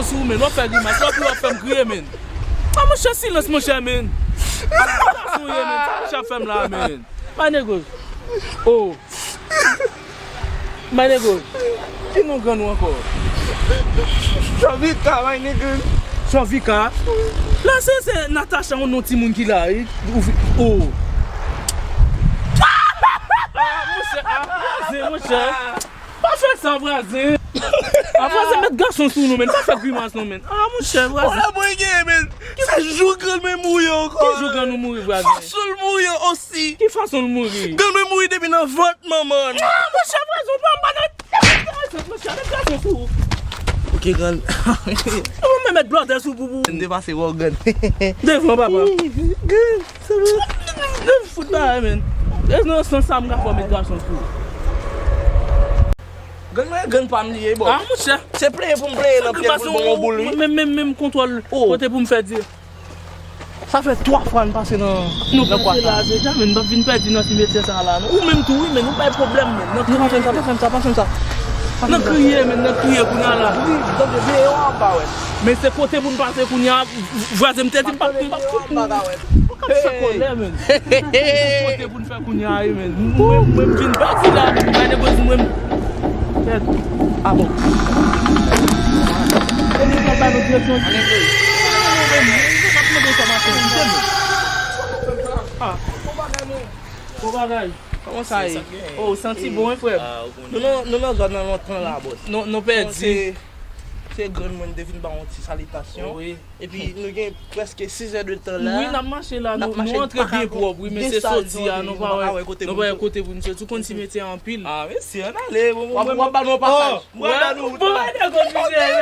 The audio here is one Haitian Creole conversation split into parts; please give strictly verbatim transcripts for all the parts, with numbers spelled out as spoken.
Sou, men, w ap fè grimas, w ap, w ap fè m kriye, men. A, monchè, silans, monchè, men. Sa w ye, men, sa monchè ap fè m la, men. My nigga. Oh. My nigga. Ki non grann ou ankò? Jovika, my nigga. Jovika? La, se, se Natacha, yon non timoun ki la, wi. Ou vi-, oh. Ah, monchè, ah, monchè. Pa fè sa, vwazen. A, vwazen, met gason sou nou, men. Pa fè grimas, non, men. A, monchè, vwazen. Wala, mwen gen, men. Se jou grann mwen mouri ankò. Ki jou grann ou mouri, vwazen? Fason l mouri osi. Ki fason l mouri? Grann mwen mouri depi nan vant manman l. A, monchè, vwazen, ou pran m pa nan. Monchè, met gason sou ou. Ok, grann. Ou menm met blòdè sou pou, pou. M te pase wè w, grann. Devan, papa. Grann. Fout bagay, men. E nan sans sa m ka fè w met gason sou ou. Grann mwen, grann pa m li ye, bò. A, monchè. Se pleye pou m pleye nan pye l pou l ban m yon boul, wi. Menm, menm, menm kontwòl kote pou m fè di. Sa fè twa fwa n pase nan, nan kwat la. Nou pase la deja, men n p ap vin pèdi nan simetyè sa la, non. Ou menm tou, wi, men nou bay pwoblèm, men. Nan kriye, pa fè m sa, pa fè m sa, pa fè m sa. Nan kriye, men, nan kriye kounye a la. Wi, tande, veye w anba, wè. Men se kote pou n pase kounye a, vwazen, m te di m p ap, m p ap fout. Ou ka fè kòlè, men. Kote pou n fè kounye a, wi, men. Mwen, mwen, m vin pati la. Bay negosye mwen. Kèt. A bon. E nou ka ba nou direksyon. A. Bon bagay. Kòman sa ye? Oh, ou santi bon, wi, frè m? Nou nan, nou nan zòn nan lontan la, bòs. Nou, nou pèdi. Se, se grann mwen te vin ba yon ti salitasyon. Wi. Epi nou gen prèske sis è de tan la. Wi, n ap mache la, nou, nou antre byen pwòp, wi, men se soti a, nou pa wè, nou pa wè kote pou n soti. Ou konn simetyè anpil. A, mesye, ann ale, bon, bon, w ap ba nou yon pasaj. Mwen ba nou wout la.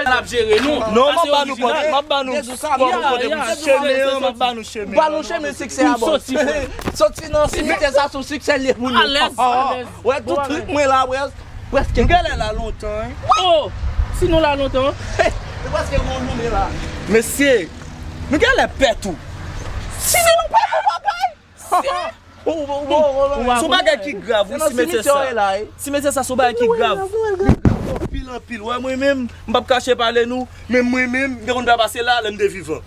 N ap jere nou. Non, m ap ba nou kote, m ap ba nou kote pou chemen an, m ap ba nou chemen an. Ba nou chemen siksè a, bòs. Soti nan simetyè sa, se siksè l ye pou nou. Alèz, alèz. Wè, tout trik mwen la, wè. Prèske. Nou genlè la lontan, wi. Oh! Si nou la lontan. Hey, nou prèske gon jounen la. Mesye, nou genlè pè tou. Si nou pè tou, papay. Si. Se yon bagay ki grav, wi, simetyè sa. Simetyè sa, se yon bagay ki grav. Anpil, anpil. Wè, mwen menm, m p ap kache pale nou, men mwen menm, m te konn pase la, lè m te vivan.